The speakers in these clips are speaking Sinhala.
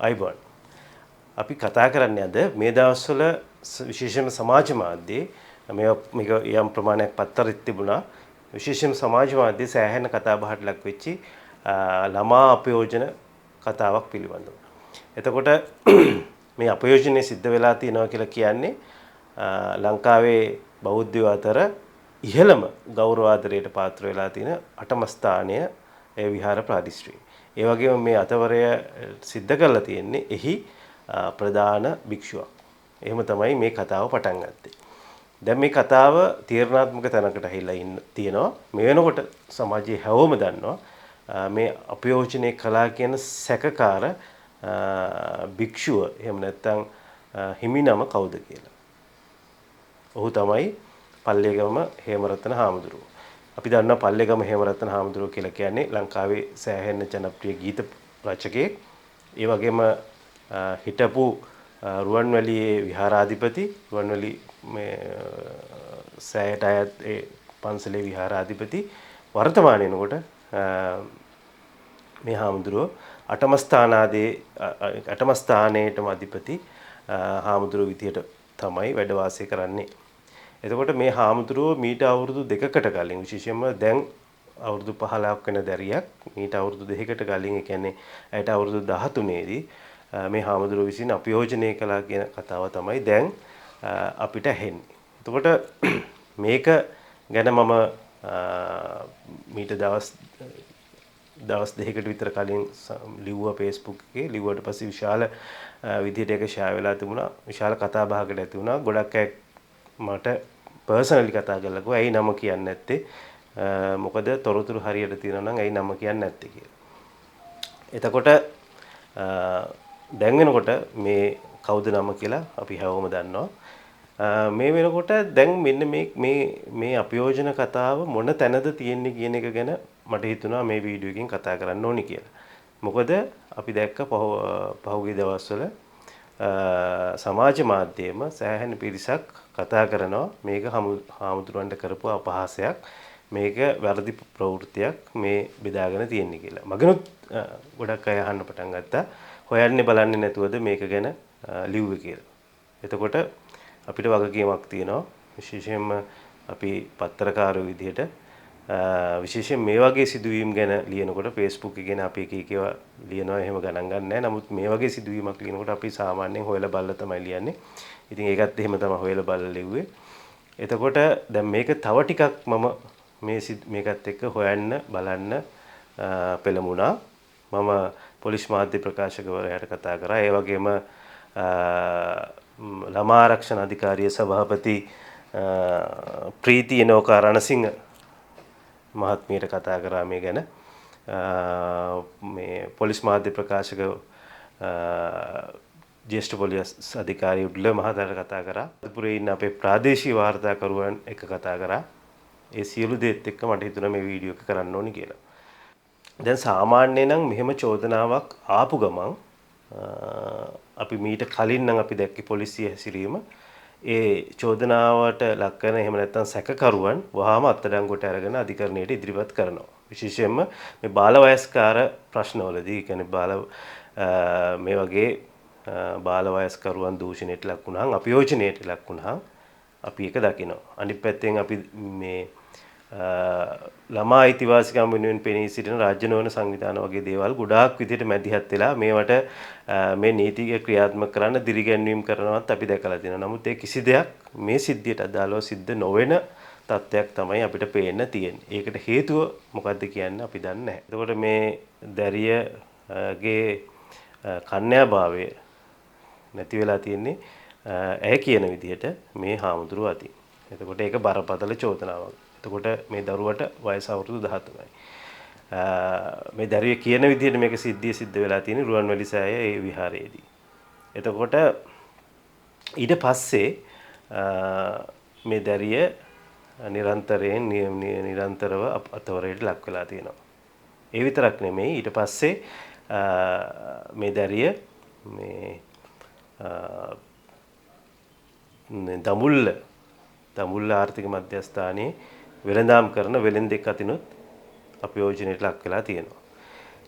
ආයුබෝවන්. අපි කතා කරන්නේ අද මේ දවස්වල විශේෂයෙන්ම සමාජ මාධ්‍යයේ මේක යම් ප්‍රමාණයක් පත්තරෙත් තිබුණා. විශේෂයෙන්ම සමාජ මාධ්‍යයේ සෑහෙන කතා බහට ලක් වෙච්චි ළමා අපයෝජන කතාවක් පිළිබඳව. එතකොට මේ අපයෝජනය සිද්ධ වෙලා තියෙනවා කියලා කියන්නේ ලංකාවේ බෞද්ධයෝ අතර ඉහළම ගෞරවාදරයට පාත්‍ර වෙලා තියෙන අටම ස්ථානය ඒ විහාර ප්‍රාදිශ්‍රිය. ඒ වගේම මේ අතවරය සිද්ධ කරලා තියෙන්නේ එහි ප්‍රධාන භික්ෂුවක්. එහෙම තමයි මේ කතාව පටන් ගත්තේ. දැන් මේ කතාව තීරණාත්මක තැනකට ඇහිලා ඉන්න තියෙනවා. මේ වෙනකොට සමාජයේ හැවෝම දන්නවා මේ අපයෝජනය කළා කියන සැකකාර භික්ෂුව එහෙම නැත්නම් හිමිනම කවුද කියලා. ඔහු තමයි පල්ලේගම හේමරත්න හාමුදුරුවෝ. අපි දන්නවා පල්ලේගම හේමරත්න හාමුදුරුවෝ කියලා කියන්නේ ලංකාවේ සෑහෙන ජනප්‍රිය ගීත රචකයෙක්. ඒ වගේම හිටපු රුවන්වැලියේ විහාරාධිපති, රුවන්වැලි මේ සෑයට අයත් ඒ පන්සලේ විහාරාධිපති වර්තමාන වෙනකොට මේ හාමුදුරුවෝ අටම ස්ථානයේටම අධිපති හාමුදුරුවෝ විදියට තමයි වැඩ වාසය කරන්නේ. එතකොට මේ හාමුදුරුවෝ මීට අවුරුදු 2කට කලින් විශේෂයෙන්ම දැන් අවුරුදු 15ක් වෙන දැරියක් මීට අවුරුදු 2කට කලින් ඒ කියන්නේ ඇයට අවුරුදු 13 දී මේ හාමුදුරුවෝ විසින් අපයෝජනය කළා කියන කතාව තමයි දැන් අපිට ඇහෙන්නේ. එතකොට මේක ගැන මම මීට දවස් දවස් 2කට විතර කලින් ලිව්වා Facebook එකේ. ලිව්වට පස්සේ විශාල විදිහට ඒක ෂෙයා වෙලා තිබුණා. විශාල කතා බහකට ඇති වුණා. ගොඩක් අය මට පර්සනලි කතා කරලා කිව්වා ඇයි නම කියන්නේ නැත්තේ? මොකද තොරතුරු හරියට තියෙනවා නම් ඇයි නම කියන්නේ නැත්තේ කියලා. එතකොට දැන් වෙනකොට මේ කවුද නම කියලා අපි හැමෝම දන්නවා. මේ වෙනකොට දැන් මෙන්න මේ මේ මේ අපයෝජන කතාව මොන තැනද තියෙන්නේ කියන එක ගැන මට හිතුණා මේ වීඩියෝ එකෙන් කතා කරන්න ඕනි කියලා. මොකද අපි දැක්ක පහුගිය දවස්වල සමාජ මාධ්‍යයේම සෑහෙන පිරිසක් කතා කරනවා මේක හාමුදුරුවන්ට කරපු අපහාසයක්, මේක වැරදි ප්‍රවෘත්තියක් මේ බෙදාගෙන තියෙන්නේ කියලා. මගෙනුත් ගොඩක් අය අහන්න පටන් ගත්තා. හොයන්නේ බලන්නේ නැතුවද මේක ගැන ලිව්වේ කියලා. එතකොට අපිට වගකීමක් තියෙනවා. විශේෂයෙන්ම අපි පත්තරකාරයෝ විදිහට විශේෂයෙන් මේ වගේ සිදුවීම් ගැන ලියනකොට Facebook එකේ ගැන අපි එක එක ඒවා ලියනවා එහෙම ගණන් ගන්න නැහැ. නමුත් මේ වගේ සිදුවීමක් ලියනකොට අපි සාමාන්‍යයෙන් හොයලා බලලා තමයි ලියන්නේ. ඉතින් ඒකත් එහෙම තමයි හොයලා බලලා ලිව්වේ. එතකොට දැන් මේක තව ටිකක් මම මේකත් එක්ක හොයන්න බලන්න පෙළඹුණා. මම පොලිස් මාධ්‍ය ප්‍රකාශකවරයාට කතා කරා. ඒ වගේම ළමා ආරක්ෂණ අධිකාරිය සභාපති ප්‍රීති එනෝකා රණසිංහ මහත්මියට කතා කරා මේ ගැන. මේ පොලිස් මාධ්‍ය ප්‍රකාශක ජ්‍යෙෂ්ඨ පොලිස් අධිකාරී උඩුල මහතාට කතා කරා. අනුරාධපුරේ ඉන්න අපේ ප්‍රාදේශීය වාර්තාකරුවන් එක්ක කතා කරා. ඒ සියලු දේත් එක්ක මට හිතුණා මේ වීඩියෝ එක කරන්න ඕනි කියලා. දැන් සාමාන්‍යයෙන් නම් මෙහෙම චෝදනාවක් ආපු ගමන් අපි මීට කලින් නම් අපි දැක්කේ පොලිසිය හැසිරීම ඒ චෝදනාවට ලක් කරන එහෙම නැත්නම් සැකකරුවන් වහාම අත්අඩංගුවට අරගෙන අධිකරණයට ඉදිරිපත් කරනවා. විශේෂයෙන්ම මේ බාල වයස්කාර ප්‍රශ්නවලදී, ඒ කියන්නේ බාල මේ වගේ බාල වයස්කරුවන් දූෂණයට ලක් වුණාම, අපයෝජනයට ලක් වුණාම අපි ඒක දකිනවා. අනිත් පැත්තෙන් අපි මේ ළමා අයිතිවාසිකම් වෙනුවෙන් පෙනී සිටින රාජ්‍ය නොවන සංවිධාන වගේ දේවල් ගොඩාක් විදිහට මැදිහත් වෙලා මේවට මේ නීතිය ක්‍රියාත්මක කරන්න දිරිගැන්වීම් කරනවත් අපි දැකලා තියෙනවා. නමුත් ඒ කිසි දෙයක් මේ සිද්ධියට අදාළව සිද්ධ නොවන තත්ත්වයක් තමයි අපිට පේන්න තියෙන්නේ. ඒකට හේතුව මොකද්ද කියන්න අපි දන්නේ නැහැ. එතකොට මේ දැරියගේ කන්‍යාභාවය නැති වෙලා තියෙන්නේ ඇය කියන විදිහට මේ හාමුදුරුවෝ අතින්. එතකොට ඒක බරපතල චෝදනාවක්. එතකොට මේ දරුවට වයස අවුරුදු 13යි. මේ දැරිය කියන විදිහට මේක සිද්ධිය සිද්ධ වෙලා තියෙන්නේ රුවන්වැලි සෑය ඒ විහාරයේදී. එතකොට ඊට පස්සේ මේ දැරිය නිරන්තරයෙන් නිරන්තරව අතවරයට ලක් වෙලා තියෙනවා. ඒ විතරක් නෙමෙයි, ඊට පස්සේ මේ දැරිය මේ දඹුල්ල ආර්ථික මධ්‍යස්ථානයේ වෙළඳාම් කරන වෙළෙන්දෙක් අතිනුත් අපයෝජනයට ලක් වෙලා තියෙනවා.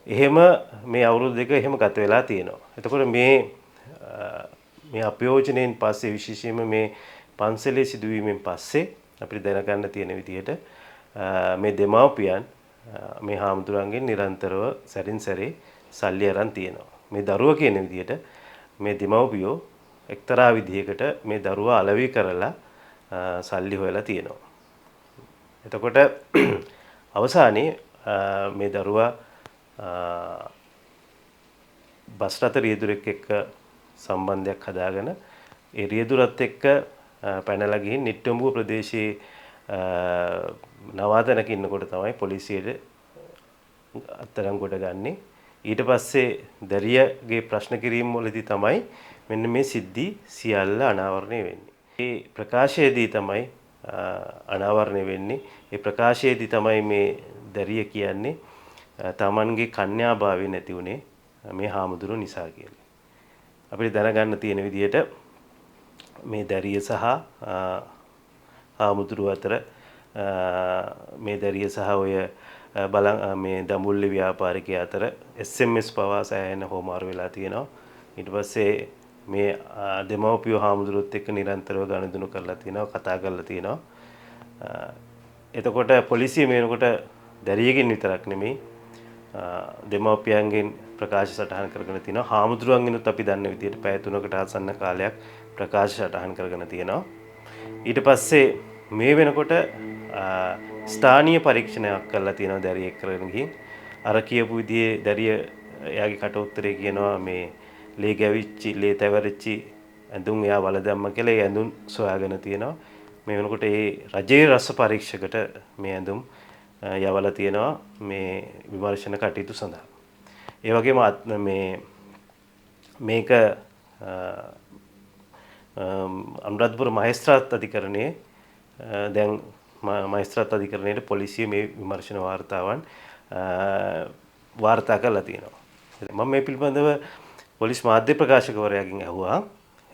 එහෙම මේ අවුරුදු දෙක එහෙම ගත වෙලා තියෙනවා. එතකොට මේ මේ අපයෝජනයෙන් පස්සේ විශේෂයෙන්ම මේ පන්සලේ සිදුවීමෙන් පස්සේ අපිට දැනගන්න තියෙන විදිහට මේ දෙමව්පියන් මේ හාමුදුරන්ගෙන් නිරන්තරව සැරින් සැරේ සල්ලි අරන් තියෙනවා. මේ දරුවා කියන විදිහට මේ දෙමව්පියෝ එක්තරා විදිහකට මේ දරුවා අලෙවි කරලා සල්ලි හොයලා තියෙනවා. එතකොට අවසානයේ මේ දරුවා බස් රථ රියදුරෙක් එක්ක සම්බන්ධයක් හදාගෙන ඒ රියදුරත් එක්ක පැනලා ගිහින් නිට්ටඹුව ප්‍රදේශයේ නවාතැනක ඉන්නකොට තමයි පොලිසියට අත්අඩංගුවට ගන්නේ. ඊට පස්සේ දැරියගේ ප්‍රශ්න කිරීම වලදී තමයි මෙන්න මේ සිද්ධි සියල්ල අනාවරණය වෙන්නේ. ඒ ප්‍රකාශයේදී තමයි අනාවරණය වෙන්නේ. ඒ ප්‍රකාශයේදී තමයි මේ දැරිය කියන්නේ තමන්ගේ කන්‍යාභාවය නැති වුණේ මේ හාමුදුරුවෝ නිසා කියලා. අපිට දැනගන්න තියෙන විදිහට මේ දැරිය සහ හාමුදුරුවෝ අතර මේ දැරිය සහ ඔය බලන් මේ දඹුල්ලේ ව්‍යාපාරිකයා අතර SMS පවා සෑහෙන හෝමාරු වෙලා තියෙනවා. ඊට පස්සේ මේ දෙමව්පියෝ හාමුදුරුවොත් එක්ක නිරන්තරව ගනුදෙනු කරලා තියෙනවා, කතා කරලා තියෙනවා. එතකොට පොලිසිය මේ වෙනකොට දැරියගෙන් විතරක් නෙමෙයි දෙමව්පියන්ගෙන් ප්‍රකාශ සටහන් කරගෙන තියෙනවා. හාමුදුරුවන්ගෙනුත් අපි දන්න විදිහට පැය 3කට ආසන්න කාලයක් ප්‍රකාශ සටහන් කරගෙන තියෙනවා. ඊට පස්සේ මේ වෙනකොට ස්ථානීය පරීක්ෂණයක් කරලා තියෙනවා දැරියෙක් කරගෙන ගිහින්. අර කියපු විදිහේ දැරිය එයාගේ කට උත්තරේ කියනවා මේ ලේ ගැවිච්චි, ලේ තැවරිච්චි ඇඳුම් එයා වල දැම්ම කියලා ඒ ඇඳුම් සොයාගෙන තියෙනවා. මේ වෙනකොට ඒ රජයේ රස පරීක්ෂකට මේ ඇඳුම් යවලා තියෙනවා මේ විමර්ශන කටයුතු සඳහා. ඒ වගේම මේ මේක අනුරාධපුර මහේස්ත්‍රාත් අධිකරණයේ දැන් මහේස්ත්‍රාත් අධිකරණයට පොලිසිය මේ විමර්ශන වාර්තාවන් වාර්තා කරලා තියෙනවා. මම මේ පිළිබඳව පොලිස් මාධ්‍ය ප්‍රකාශකවරයාගෙන් ඇහුවා.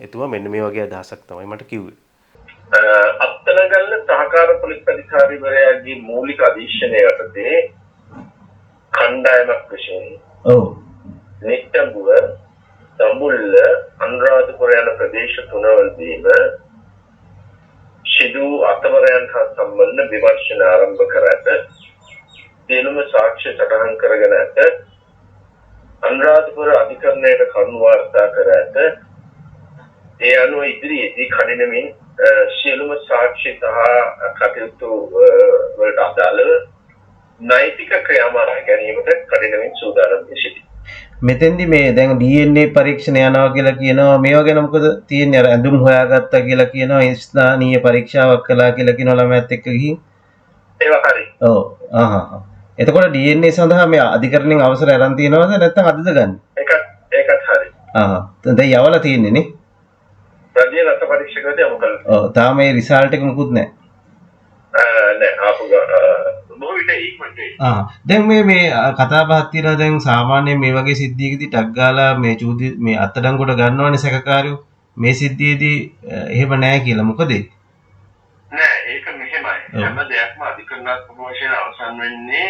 එතුමා මෙන්න මේ වගේ අදහසක් තමයි මට කිව්වේ. අත්තනගල්ල සහකාර පොලිස් අධිකාරිවරයාගේ මූලික අධීක්ෂණය යටතේ කණ්ඩායමක් විසින් ඔව් නිට්ටඹුව, දඹුල්ල, අනුරාධපුර යන ප්‍රදේශ තුනවලදීම සිදු අතවරයන් හා සම්බන්ධ විමර්ශන ආරම්භ කර ඇත. සියලුම සාක්ෂි සටහන් කරගෙන ඇත. අනුරාධපුර අධිකරණයට කරුණු වාර්තා කර ඇත. ඒ අනුව ඉදිරියේදී කඩිනමින් සියලුම සාක්ෂි සහ කටයුතු වලට අදාළව නෛතික ක්‍රියාමාර්ග ගැනීමට කඩිනමින් සූදානම් වී සිටී. මෙතෙන්දි මේ දැන් DNA පරීක්ෂණ යනවා කියලා කියනවා. මේවා ගැන මොකද තියෙන්නේ? අර ඇඳුම් හොයාගත්තා කියලා කියනවා, ස්ථානීය පරීක්ෂාවක් කළා කියලා කියනවා ළමයාත් එක්ක ගිහින්. ඒවා හරි. ඔව්. ආහා. එතකොට DNA සඳහා මේ අධිකරණයෙන් අවසර අරන් තියෙනවද නැත්නම් අදද ගන්න? ඒකත් හරි. ආහා. දැන් යවලා තියෙන්නේ නේ? රජයේ රස පරීක්ෂකවද යොමු කළා. ඔව්. තාම මේ රිසල්ට් එක මොකුත් නැහැ. නෑ ආපු බොහෝ විට ඉක්මනට එයි. ආ දැන් මේ මේ කතා බහක් තියෙනවා. දැන් සාමාන්‍යයෙන් මේ වගේ සිද්ධියකදී ටක් ගාලා මේ චූදි මේ අත්අඩංගුවට ගන්නවනේ සැකකාරයෝ. මේ සිද්ධියේදී එහෙම නෑ කියලා. මොකද ඒ? නෑ ඒක මෙහෙමයි. හැම දෙයක්ම අධිකරණාත්මක වශයෙන් අවසන් වෙන්නේ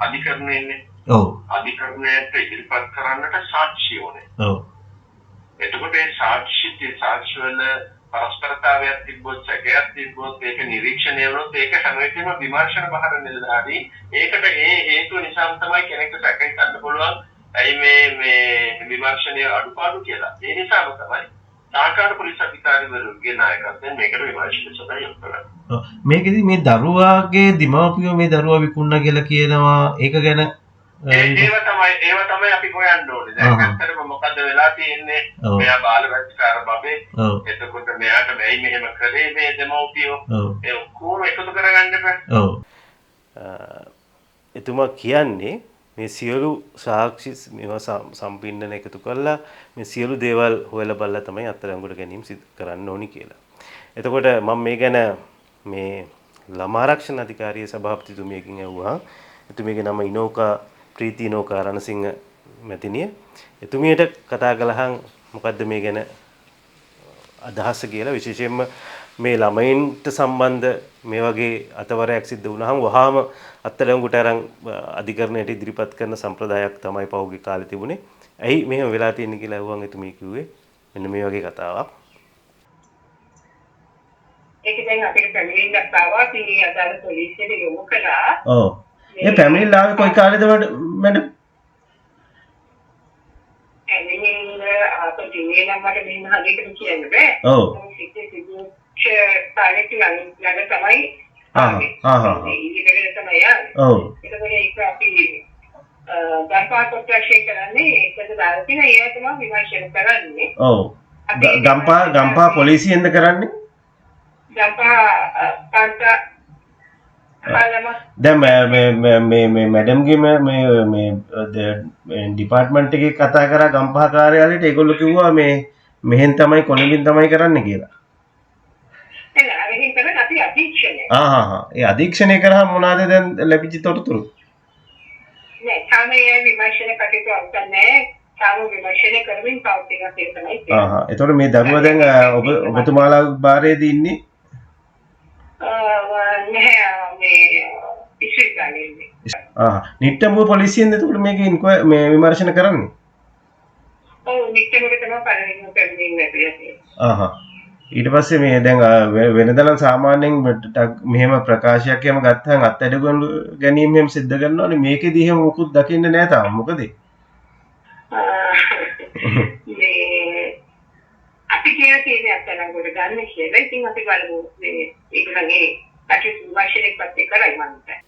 අධිකරණයෙන්නේ. ඔව්. අධිකරණයට ඉදිරිපත් කරන්නට සාක්ෂි ඕනේ. ඔව්. එතකොට ඒ සාක්ෂි වල පරස්පරතාවයක් තිබ්බොත්, සැකයක් තිබ්බොත්, ඒක නිරීක්ෂණය වුණොත්, ඒක හැම වෙලේම විමර්ශන බහර නිලධාරී. ඒකට ඒ හේතුව නිසාම තමයි කෙනෙක්ට සැක හිතන්න පුළුවන් ඇයි මේ මේ විමර්ශනයේ අඩුපාඩු කියලා. ඒ නිසාම තමයි සහකාර පොලිස් අධිකාරිවරුන්ගේ නායකත්වයෙන් මේකට විමර්ශන සඳහා යොමු කරන්නේ. මේකෙදි මේ දරුවාගේ දෙමව්පියෝ මේ දරුවා විකුණනා කියලා කියනවා. ඒක ගැන ඒවා තමයි අපි හොයන්න ඕනේ. දැන් ඇත්තටම මොකද්ද වෙලා තියෙන්නේ? මෙයා බාල බහිෂ්කාර බබේ. එතකොට මෙයාට ඇයි මෙහෙම කරේ මේ දෙමව්පියෝ? ඒ ඔක්කොම එකතු කරගන්න එපා. ඔව්. එතුමා කියන්නේ මේ සියලු සාක්ෂි මේවා සම්පින්නන එකතු කරලා මේ සියලු දේවල් හොයලා බලලා තමයි අත්අඩංගුවට ගැනීම සිදු කරන්න ඕනි කියලා. එතකොට මම මේ ගැන මේ ළමා ආරක්ෂණ අධිකාරියේ සභාපතිතුමියකින් ඇහුවා. එතුමියගේ නම ඉනෝකා ප්‍රීති ඉනෝකා රණසිංහ මැතිණිය. එතුමියට කතා කළහන් මොකද්ද මේ ගැන අදහස කියලා. විශේෂයෙන්ම මේ ළමයින්ට සම්බන්ධ මේ වගේ අතවරයක් සිද්ධ වුණාම වහාම අත්අඩංගුවට අරන් අධිකරණයට ඉදිරිපත් කරන සම්ප්‍රදායක් තමයි පහුගිය කාලේ තිබුණේ. ඇයි මෙහෙම වෙලා තියෙන්නේ කියලා ඇහුවන් එතුමිය කිව්වේ මෙන්න මේ වගේ කතාවක්. ඒක දැන් අපිට පැමිණිල්ලක් ආවා. අපි අදාළ පොලිසියට යොමු කළා. ඔව්. ඒ පැමිණිල්ල ආවේ කොයි කාලේද මැඩම්? පැමිණිල්ල ආපු දිනේ නම් මට මෙහෙම හරියට කියන්න බෑ. ඔව්. කාලෙක ළඟ තමයි. ආහා. ඊළඟට තමයි ආවේ. ඔව්. එතකොට ඒක අපි ගම්පහ කොට්ටාශය කරන්නේ ඒකට දාලා තියෙන ඒ අය තමයි විමර්ශන කරන්නේ. ඔව්. ගම්පහ පොලිසියෙන්ද කරන්නේ? ගම්පහ කාන්තා දැන් මේ මේ මේ මේ මැඩම්ගේ මේ මේ ඩිපාර්ට්මන්ට් එකේ කතා කරා ගම්පහ කාර්යාලයට. ඒගොල්ලෝ කිව්වා මේ මෙහෙන් තමයි කොළඹින් තමයි කරන්න කියලා. නෑ, අරගෙන තමයි අපි අධීක්ෂණය. ආහා. ඒ අධීක්ෂණය කරාම මොනවාද දැන් ලැබිච්ච තොරතුරු? නෑ, තාම ඒ විමර්ශන කටයුතු අවසන් නෑ. තාම විමර්ශනය කරමින් පවතින දේ තමයි. ආහා. එතකොට මේ දරුවා දැන් ඔබතුමාලා බාරයේදී ඉන්නේ? නැහැ, මේ ඉස්පිරිතාලේ ඉන්නේ. ආහා. නිට්ටඹුව පොලිසියෙන්ද එතකොට මේක මේ විමර්ශන කරන්නේ? ඔව්, නිට්ටඹුව තමයි පළවෙනිම පැමිණෙන්නේ නැතිව. ආහා. ඊට පස්සේ මේ දැන් වෙනදා නම් සාමාන්‍යයෙන් මෙහෙම ප්‍රකාශයක් එහෙම ගත්තාම අත්අඩංගු ගැනීම එහෙම සිද්ධ කරනවනේ. මේකෙදි එහෙම මොකුත් දකින්න නෑ තාම. මොකද? මේ අපි කියලා තියෙන්නේ අත්අඩංගුවට ගන්න කියලා. ඉතින් අපි බලමු මේ ඒගොල්ලන්ගේ කටයුතු විමර්ශනයක් පස්සේ කරයි මං හිතන්නේ.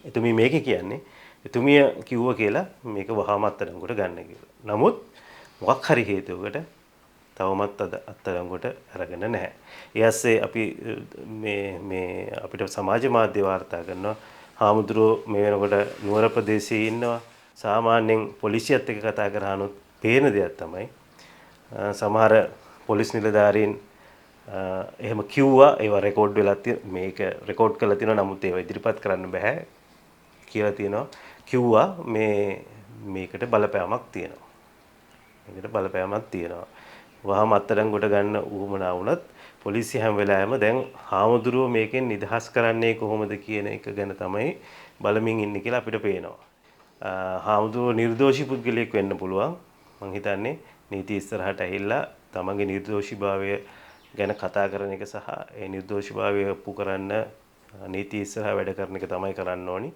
එතුමිය මේකේ කියන්නේ එතුමිය කිව්වා කියලා මේක වහාම අත්අඩංගුවට ගන්න කියලා. නමුත් මොකක් හරි හේතුවකට තවමත් අත්අඩංගුවට අරගෙන නැහැ. ඒ ඇස්සේ අපි මේ මේ අපිට සමාජ මාධ්‍ය වාර්තා කරනවා හාමුදුරුවෝ මේ වෙනකොට නුවර ප්‍රදේශයේ ඉන්නවා. සාමාන්‍යයෙන් පොලිසියත් එක්ක කතා කරානොත් පේන දෙයක් තමයි සමහර පොලිස් නිලධාරීන් එහෙම කිව්වා. ඒවා රෙකෝඩ් වෙලා මේක රෙකෝඩ් කරලා තියෙනවා. නමුත් ඒවා ඉදිරිපත් කරන්න බෑ කියලා තියෙනවා. කිව්වා මේ මේකට බලපෑමක් තියෙනවා. මේකට බලපෑමක් තියෙනවා. වහාම අත්අඩංගුවට ගන්න උවමනා වුණත් පොලිසිය හැම වෙලාවෙම දැන් හාමුදුරුවෝ මේකෙන් නිදහස් කරන්නේ කොහොමද කියන එක ගැන තමයි බලමින් ඉන්නේ කියලා අපිට පේනවා. හාමුදුරුවෝ නිර්දෝෂී පුද්ගලයෙක් වෙන්න පුළුවන්. මං හිතන්නේ නීති ඉස්සරහට ඇහිලා තමන්ගේ නිර්දෝෂීභාවය ගැන කතා කරන එක සහ ඒ නිර්දෝෂීභාවය ඔප්පු කරන්න නීති ඉස්සරහා වැඩ කරන එක තමයි කරන්න ඕනි.